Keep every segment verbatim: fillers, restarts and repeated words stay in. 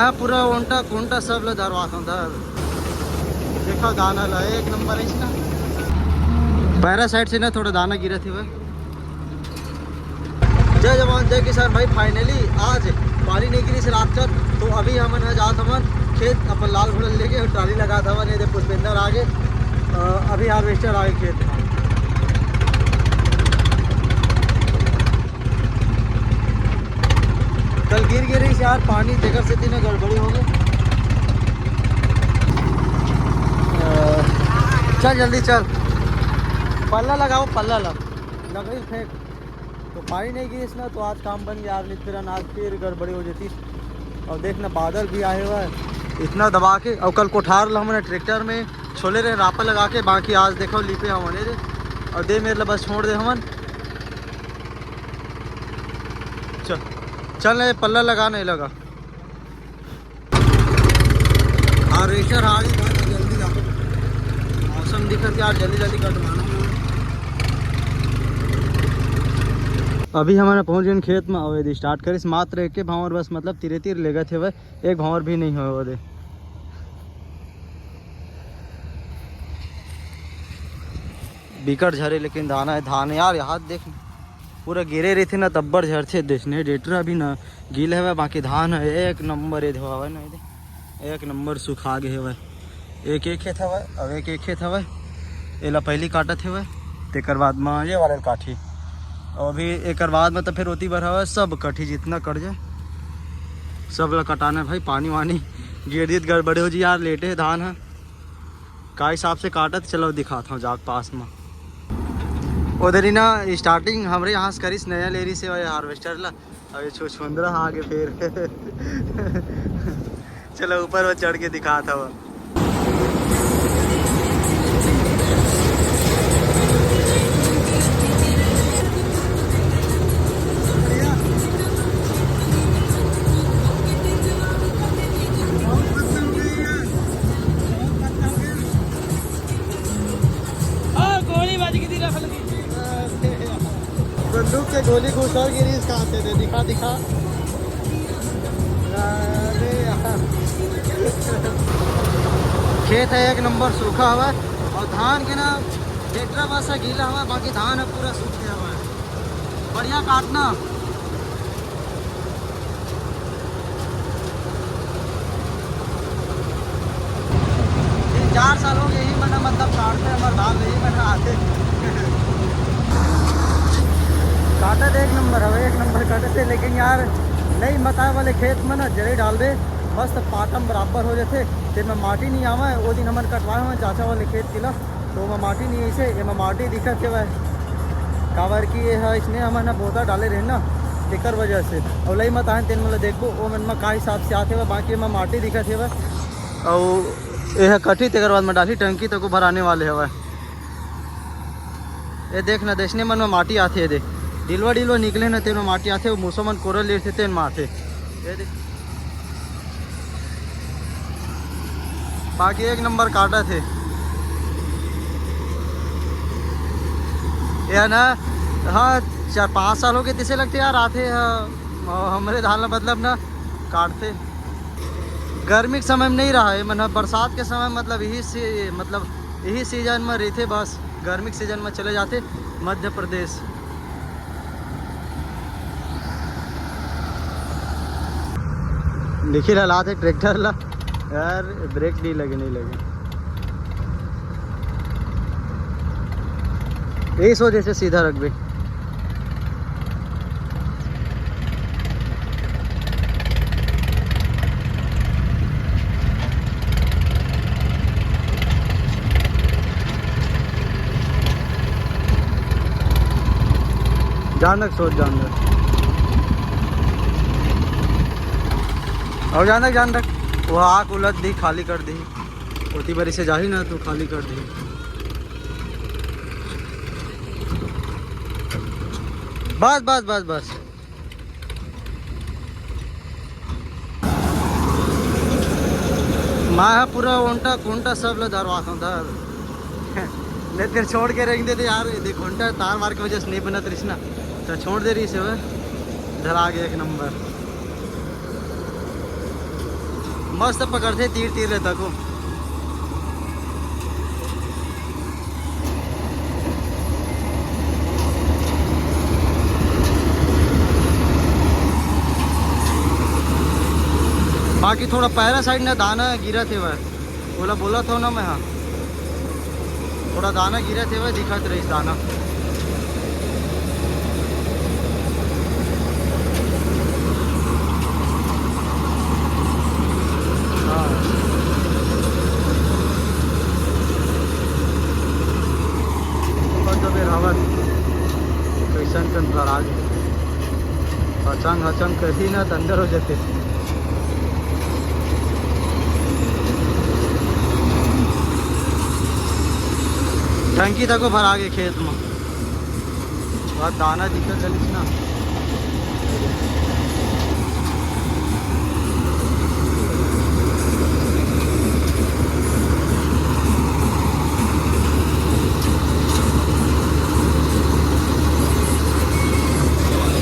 हाँ, पूरा ओंटा कोंटा सब ला धरवाथंव धर। देखा दाना ला एक नंबर है इसका। पैरा साइड से ना थोड़ा दाना गिरत हे भाई। जय जवान जय किसान भाई। फाइनली आज पानी नहीं गिरी से रात कर, तो अभी हमन ह जात हवन खेत अपन लाल घोड़ा लेके ट्राली लगात हवन। ये दे पुष्पेंद्र आगे, अ, अभी हार्वेस्टर आगे खेत में। कल गिर गिर रही यार पानी, तेकर सेती ना गड़बड़ी हो गई। अ, चल जल्दी चल, पल्ला लगाओ, पल्ला ला, लकड़ी फेंक। तो पानी नहीं गिरिस ना, तो आज काम बन गया यार, नहीं फिर अनाज फिर गड़बड़ी हो जाती। और देख ना, बादल भी आए हुआ है इतना दबा के। और कल कोठार ला हमने ट्रैक्टर में छोले रहे रापा लगा के, बाकी आज देखो लिपे हमन रे। और दे मेरे ला बस छोड़ दे हमन। चल, चल ना, ये पल्ला लगा नहीं लगा। हार्वेस्टर आ गई, बहुत जल्दी आ। मौसम दिखत यार, जल्दी जल्दी कटवाना है। अभी हमन पहुंच गए खेत में, अउ यदि स्टार्ट करिस मात्र एक के भांवर बस, मतलब तीरे तीर लेगत हेवय, एक भांवर भी नहीं होय ओदे। बिकट झरे लेकिन दाना है, धान यार, यहाँ देख पूरा गिरे रहिथे ना, तब्बड़ झरथे। देख ने डेटरा भी ना गीला हवय, बाकी धान ह एक नंबर ये हवय ना, ये दे, एक नंबर सुखा गे हवय। एक एक खेत हवय, अब एक एक खेत हवय, एला पहिली काटत हवय, तेकर बाद म ये वाले ल काटही। अउ अभी एकर बाद म त फेर ओती बर हवय, सब कटही, जितना कट जाए सब ला कटाना है भाई। पानी वानी गिर दित गड़बड़े हो जी यार, लेटे हे धान ह। का हिसाब से काटत, चलो दिखात हूँ जाके पास म। उधर ही ना स्टार्टिंग हमरे यहाँ से करिस, नया ले रही से हार्वेस्टर ला। अब ये छुछुंदरा आगे फिर चलो ऊपर वो चढ़ के दिखात हूँ। हाँ, गोली बाज के दी रख लगी। बंदूक के गोली घुसल गिरी इसका हाथे दे, दिखा, दिखा। अरे यार। खेत है एक नंबर सूखा हुआ है और धान के ना ट्रैक्टर बस गीला हुआ है, बाकी धान है पूरा सूखे हुआ है। बढ़िया काटना। तीन चार साल हो गए ही मन मतलब काटते हमारे धान नहीं मन आते। काटे तो एक नंबर हवे, एक नंबर काटे थे, लेकिन यार नहीं बताए वाले खेत में ना जरे डालबे मस्त पाटम बराबर हो जाते। तेन में माटी नहीं आवे। वो दिन हमन कटवाए हुए चाचा वाले खेत के ला, तो ओमा माटी नहीं अइसे, एमा माटी दिखत हेवय, काबर कि ये ह इसने हमन ह बोता डाले रहे ना, तेकर वजह से। अउ लई मत आए तेन मन ल देखबो, ओ मन म का हिसाब से आत हेवय, बाकी एमा माटी दिखत हेवय। अउ ये ह कटही, तेकर बाद म डालही, टंकी तक भराने वाले हवय। ये देख ना, दइसने मन म माटी आथे, ये दे डिलवा डिलवा निकले ना, तेन म माटी आथे, वो मूसो मन कोरल लेथे, तेन म आथे। ये देख। बाकी एक नंबर काटत हे। ये ना, हाँ, चार पाँच साल हो गए, तइसे लगथे यार, आथे, हाँ, हमरे धान ला मतलब ना काटथे। गर्मी के समय में नहीं रहा, ये मन बरसात के समय मतलब यही से, मतलब यही सीजन में रहिथे बस, गर्मी के सीजन में चले जाथे मध्य प्रदेश। निखिल हलात हे ट्रैक्टर ला यार, ब्रेक नहीं लगे, नहीं लगे, इस वजह से सीधा रखबे। जान रख, सोच जान रख। और जान रख, जान रख। वो आग उलट दी, खाली कर दी। ओती बारी से जाही ना तो खाली कर दी। बस, बस, बस, बस। मैं ह पूरा ओंटा कोंटा सब ल धरवाथंव धर। नहीं तेरे छोड़ के रेंग देते यार, देख घंटा तार मार के वजह से नहीं बनत रहिस ना, तो छोड़ दे रहिस हे, धरा गया एक नंबर। मस्त पकड़थे तीर तीर ले तको। बाकी थोड़ा पैरा साइड ना दाना गिरत हे भाई, ओला बोलत हों ना मैं, हाँ। थोड़ा दाना गिरत हे, दिखत रहिस दाना। हाँ। ऊपर जब ये रावत, कइसन कन भरा गे। हचंग हचंग करही ना, त अंदर हो जाथे। टंकी तको भरा गे खेत म। वहाँ दाना दिखत चलिस ना।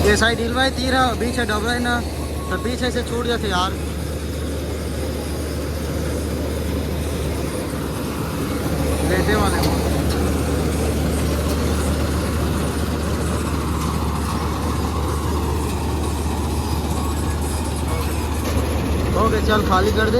ये साइड हिलवाए तीर है, बीच है डबरा है ना, तो बीच ऐसे छूट जाते यार। लेटे वाले। हो गए, चल खाली कर दे।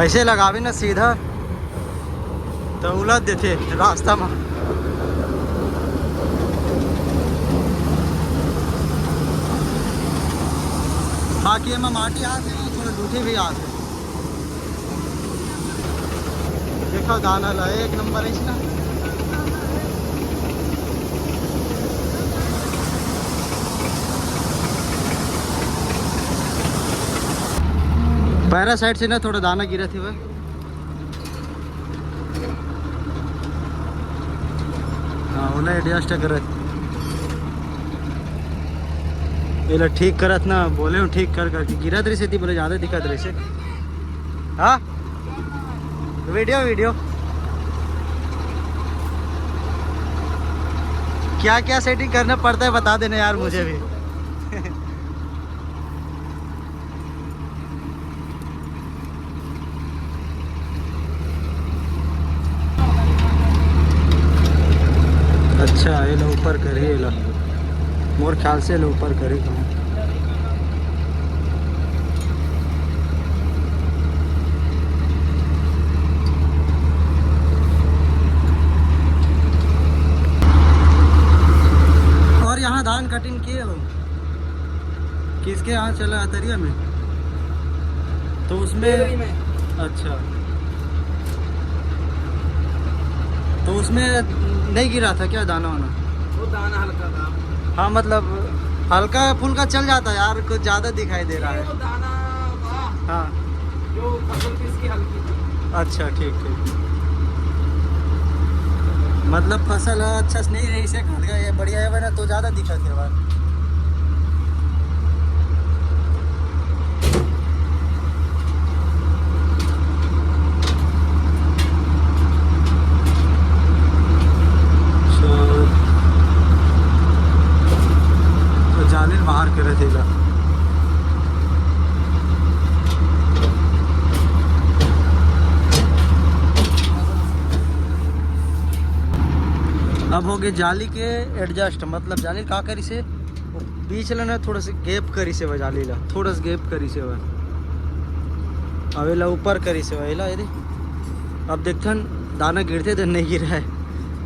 ऐसे लगावे ना सीधा, तो उलझ देथे रास्ता में। बाकी एमा माटी आथे, थोड़ा दूठी भी आथे। देखो दाना ला, एक नंबर है इसका। पैरा साइड से ना थोड़ा दाना गिरा थी भाई। हाँ, ओला एडजस्ट करत। एला ठीक करत ना, बोले हूँ ठीक कर करके। गिरत रहिसे ती बोले ज़्यादा दिखत रहिसे। हाँ? Video, video. क्या क्या सेटिंग करना पड़ता है, बता देना यार मुझे भी। अच्छा, एला ऊपर करही, एला। मोर ख्याल से एला ऊपर करही कहूँ। और यहाँ धान कटिंग किए हो? किसके यहाँ चला, अतरिया में? तो उसमें, अच्छा, तो उसमें नहीं गिरा था क्या दाना वाना? वो दाना हल्का था। हाँ, मतलब हल्का फुल्का चल जाता है यार, कुछ ज़्यादा दिखाई दे रहा है। वो दाना था, हाँ। जो फसल थी, इसकी हल्की थी। अच्छा, ठीक, ठीक। मतलब फसल ह अच्छा से नहीं रहिसे, ये बढ़िया है ना, तो ज़्यादा दिखत हे भाई। तो जाली बाहर करे थे। अब हो गए जाली के एडजस्ट, मतलब जाली का करिसे, वो बीच ले ना थोड़ा सा गैप करिसे वह जाली ला, थोड़ा सा गैप करिसे वह। अब एला ऊपर करिसे वह, एला यदि अब देखथन दाना गिरथे तो नहीं गिरा है।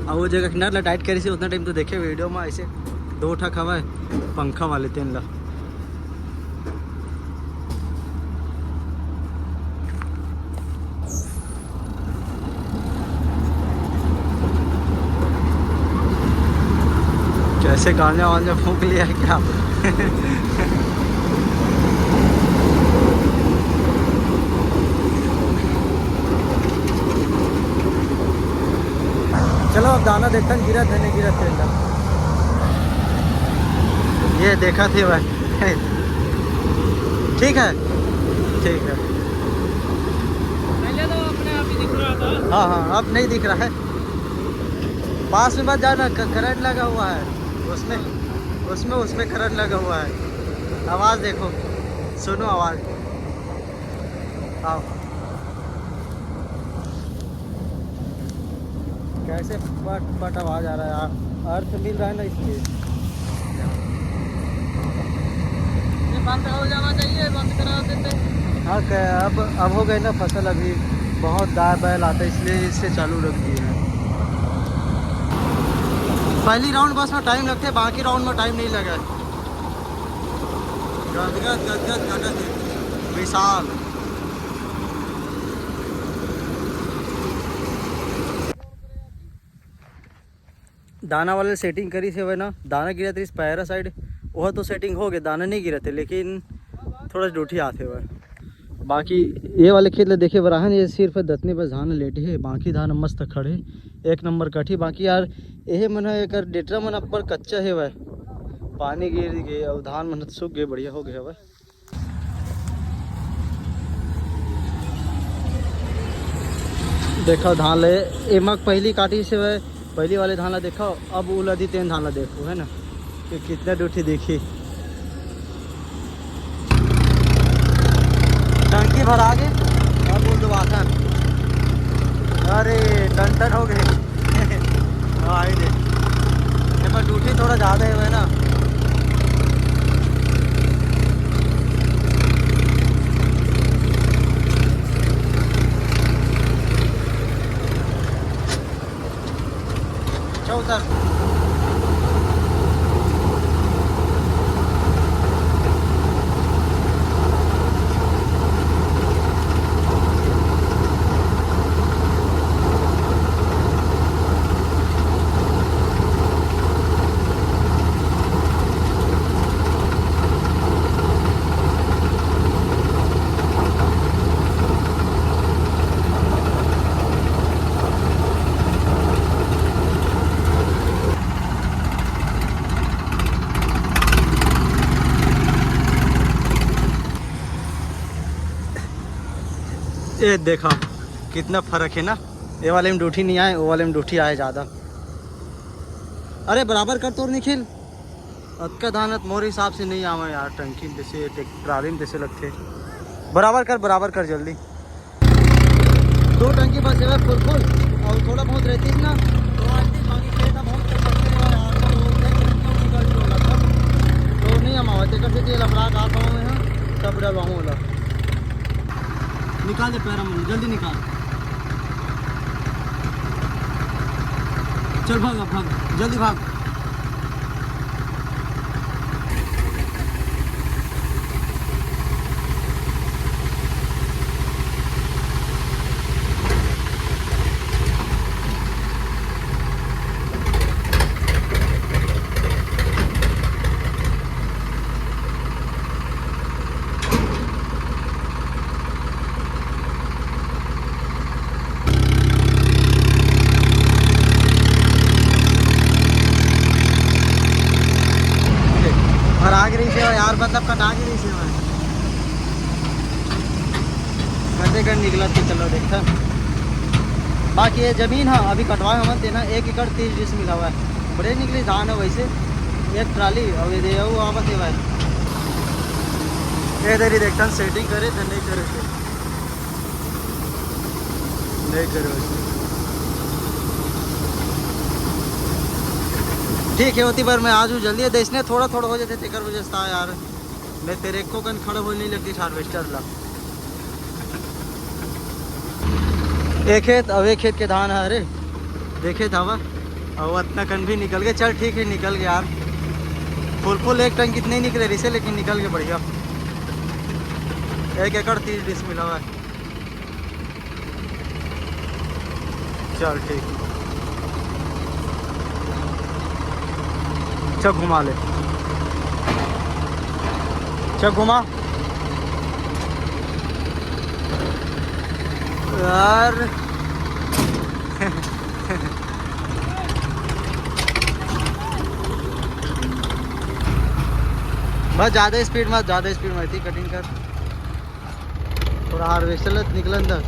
अब वो जगह किनार ला टाइट करिसे, उतना टाइम तो देखे वीडियो में, ऐसे दो ठक हवा है पंखा वाले तेन ला। कैसे गांजा वांजा फूंक लिया है क्या? चलो अब दाना देखते हैं, गिरा था नहीं गिरा तेल। ये देखा थे भाई। ठीक है, ठीक है। पहले तो अपने आप ही दिख रहा था। हाँ, हाँ, अब नहीं दिख रहा है। पास में मत जाना, क-, करंट लगा हुआ है उसमें, उसमें, उसमें करंट लगा हुआ है। आवाज़ देखो, सुनो आवाज़। हाँ। कैसे पट पट आवाज आ रहा है यार, अर्थ मिल रहा है ना इसलिए। ये बंद हो जाना चाहिए, बंद करा देते। हाँ, कै- अब अब हो गए ना फसल, अभी बहुत गाय बैल आता है, इसलिए इसे चालू रख दिए हैं। पहली राउंड बस में टाइम लगते, बाकी राउंड में टाइम नहीं लगा। गदगद गदगद गदगद विशाल। दाना वाले सेटिंग करी से ना, दाना गिरत रहिस पैरा साइड, वह तो सेटिंग हो गए, दाना नहीं गिरते, लेकिन थोड़ा डूठी आते हुए। बाकी ये वाले खेत ला देखे बर आहन, ये सिर्फ दतने बस धान लेटे हे, बाकी धान मस्त खड़े, एक नंबर कटी। बाकी यार, ये मन ह, एकर डेटरा मन अब्बड़ कच्चा हेवय, पानी गिर गे अउ धान मन सूख गे, बढ़िया हो गए हवय। देखो धान ले, एमा पहली काटी से वह, पहली वाले धान ला देखो, अब उलदी तेन धान ला देखो, है ना, कि कितना डूठी दिखी। टंकी भरा गे, अब बोल दो बात है। अरे टन टन हो गए। आई दे, एमा डूठी थोड़ा ज्यादा है ना। अच्छा उतर। ये देखा, कितना फर्क है ना, ये वाले में डूठी नहीं आए, वो वाले में डूठी आए ज्यादा। अरे बराबर कर तोर निखिल, अतका धान त मोर हिसाब से नहीं आवे यार, टंकी में जैसे ट्रैक-, ट्राली में जैसे लगते। बराबर कर, बराबर कर जल्दी। दो टंकी बस है फुल फुल, और थोड़ा बहुत रहती है ना, तो आज दिन बाकी खेत में बहुत कुछ करते हैं यार, तो वो खेत में क्यों निकल जो लगा, तो नहीं हम आवे, तेकर से तेल अपराध आ पावे हैं, तब डलवाऊँ वाला। निकाल दे पैरा मन, जल्दी निकाल। चल भाग, अब भाग, जल्दी भाग। और आग रही से यार, मतलब कटा के रही से। कते कर निकलत के चलो देखता। बाकी ये जमीन, हाँ, अभी कटवाए हमन तेना एक एकड़ तीस डिसमिल हवय। बड़े निकली धान है वैसे, एक ट्राली। अब ये दे वो आवत है भाई। ये देरी देखता सेटिंग करे थे, नहीं करे थे, नहीं करे वैसे। ठीक है, होती बार मैं आज हूँ जल्दी है, इसने थोड़ा थोड़ा हो जाते तेकर वजह से था यार। मैं तेरे को कन खड़ा होने नहीं लगती हार्वेस्टर ला। एक खेत, अब एक खेत के धान है, अरे देखे था वह, अब अतना कन भी निकल गए। चल ठीक है, निकल गए यार। फुल फुल एक टन कितने ही निकले रिसे, लेकिन निकल गए बढ़िया। एक एकड़ तीस डिसमिल हुआ है। चल ठीक। चल घुमा ले, चल घुमा। यार बस ज़्यादा स्पीड मत, ज़्यादा स्पीड मत, इतनी कटिंग कर। थोड़ा हार्वेस्टर ले निकलन द।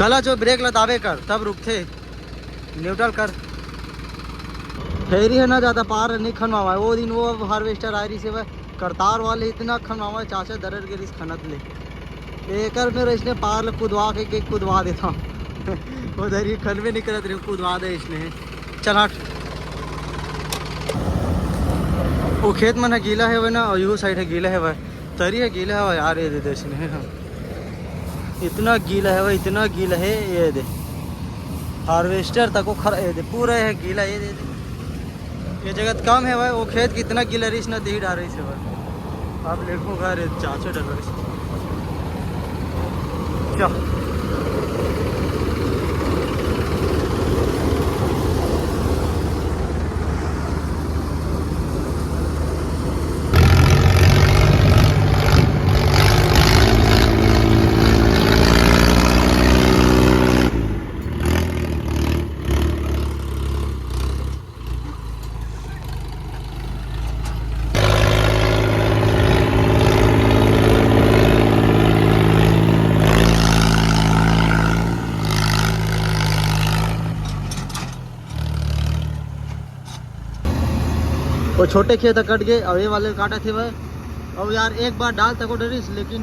क्लच अउ ब्रेक ला दाबे कर, तब रुकथे। न्यूट्रल कर। फेरी हे ना, ज्यादा पार नहीं खनवावा। वो दिन वो हार्वेस्टर आए रहिस हे, करतार वाले इतना खनवावा, चाचा दरर गे रहिस खनत ले। एकर में इसने पार ले कुदवा के, के कुदवा देता। उधर ही खनवे नहीं करत रहे, कुदवा दे इसने। चल हट। वो खेत मन ह गीला हेवय ना, और यहू साइड ह गीला हेवय, तरी ह गीला हेवय यार, ये दे दे इसने ह। इतना गीला हेवय, इतना गीला हे, ये दे। हार्वेस्टर तक वो खरा, ये दे, पूरा ये गीला, ये दे, दे। ये जगह त कम हेवय, वो खेत कितना गीला रहिस ना, देही डारे से हेवय। अब लेखो घर चाचो डर रहे। क्या? वो छोटे खेत ह कट गए, अब ये वाले काटत हेवय। अब यार, एक बार डाल तको डरिस, लेकिन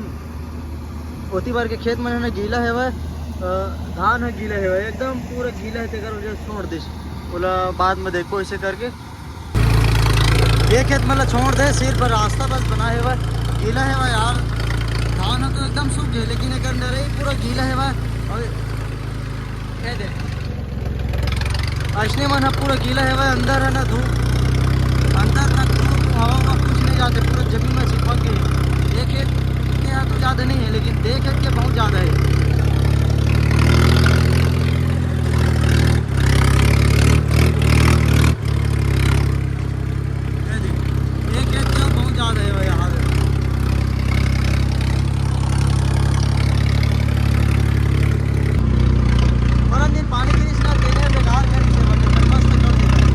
ओती बार के खेत मन ह ना गीला हेवय, अ, धान ह गीला हेवय, एकदम पूरा गीला हे, तेकर वजह से छोड़ दिस। बोला बाद में देखो ऐसे करके। ये खेत मतलब छोड़ दे, सिर्फ रास्ता बस बना हेवय, गीला हेवय यार। धान ह तो एकदम सूख गए, लेकिन एकर अंदर ही पूरा गीला हेवय। और ये दे, अइसने मन ह पूरा गीला हेवय, अंदर है ना धूप, अंदर ना धूप, हवा उवा कुछ नहीं जाते, पूरा जमीन में चिपक गए। ये खेत के यहाँ तो ज़्यादा नहीं है, लेकिन दे खेत के बहुत ज़्यादा है। ये देख, ये खेत के बहुत ज़्यादा है भाई, यहाँ पे। परन दिन पानी गिरिस ना, तेने बेकार कर दिसे, बटे मस्त कर देता।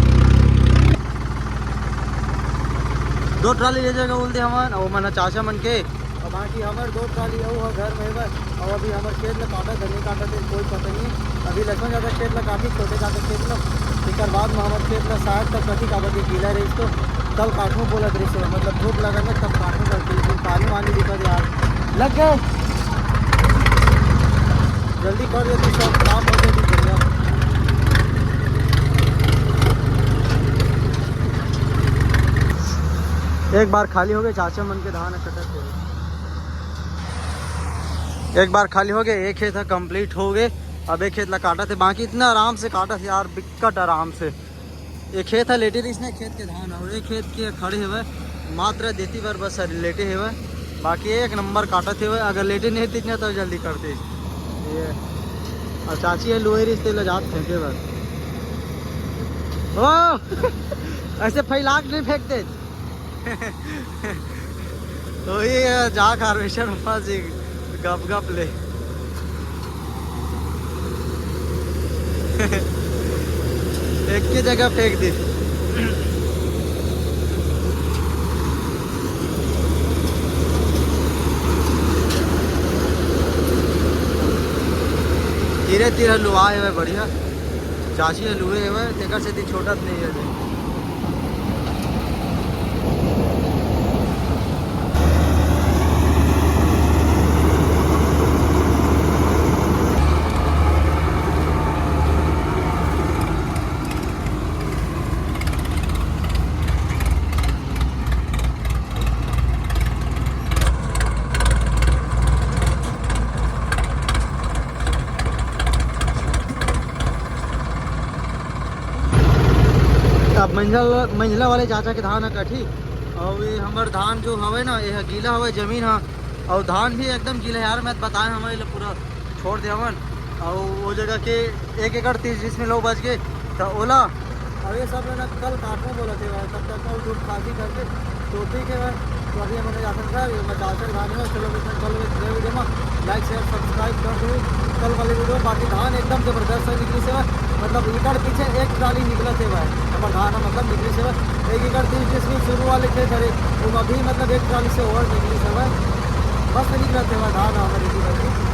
दो ट्राली ले जाएगा बोल दे हमन, और मना चाचा मन के, और बाकी हमर दो ट्राली अउ ह घर में हेवय, और अभी हमर खेत ल काटत हे, नहीं काटत हे, कोई पता नहीं। अभी लक्ष्मण चाचा खेत ल काटी, छोटे चाचा खेत ल, तेकर बाद में हमर खेत ल शायद तक कटी, काबर के गीला रहिस तो कल काटहूँ बोलत रहिस, मतलब धूप लगन में तब काटहूँ करके, लेकिन पानी वानी दिखत यार लग गए। जल्दी कर देती, सब काम हो जाती, बढ़िया। एक बार खाली हो गए, चाचा मन के धान कटत हे। एक बार खाली हो गए, एक खेत ह कंप्लीट हो गए। अब एक खेत ला काटत हे, बाकी इतना आराम से काटत हे यार, बिकट आराम से। ये खेत ह लेटे रहिस ना, खेत के धान, और ये खेत के खड़े हेवय, मात्र देती बार बस लेटे हेवय, बाकी एक नंबर काटत हेवय। अगर लेटे नहीं रहिस ना, तो जल्दी करते। ये, और चाची है लुए रहिस, तेला जात फेंके बर। ओ, ऐसे फैला के नहीं फेंकते। तो ये जाक हार्वेस्टर में फंस गप गप ले। एक के जगह फेंक दे। धीरे धीरे लुआ हेवय, बढ़िया। चाची ह लुए हेवय, तेकर सेती छोटत नहीं हे। अब मंझला, मंझला वाले चाचा के धान ह कटही, अउ ये हमर धान जो हवय ना, ये ह गीला हवय जमीन ह, अउ धान भी एकदम गीला हे यार। मैं बताए हवय, ये पूरा छोड़ दे हवन। अउ वो जगह के एक एकड़ तीस डिसमिल हो बच गए, तो ओला, अब ये सब ना कल काटहूँ बोलत हे भाई, तब तक कल धूप खासी करके तो ठीक हे भाई। तो अभी हमन जाथन घर, ये मैं चाचा के धान हे, चलो मिलथन कल एक नए वीडियो में। लाइक, शेयर, सब्सक्राइब कर दो कल वाली वीडियो। बाकी धान एकदम जबरदस्त है निकली से भाई, मतलब एकड़ पीछे एक ट्राली निकलत हे भाई, हमर धान ह मतलब निकली से भाई। एक एकड़ तीस डिसमिल शुरू वाले खेत हरे, वो अभी मतलब एक ट्राली से ओवर निकली से भाई, मस्त निकलत हे भाई धान हमारे इधर से।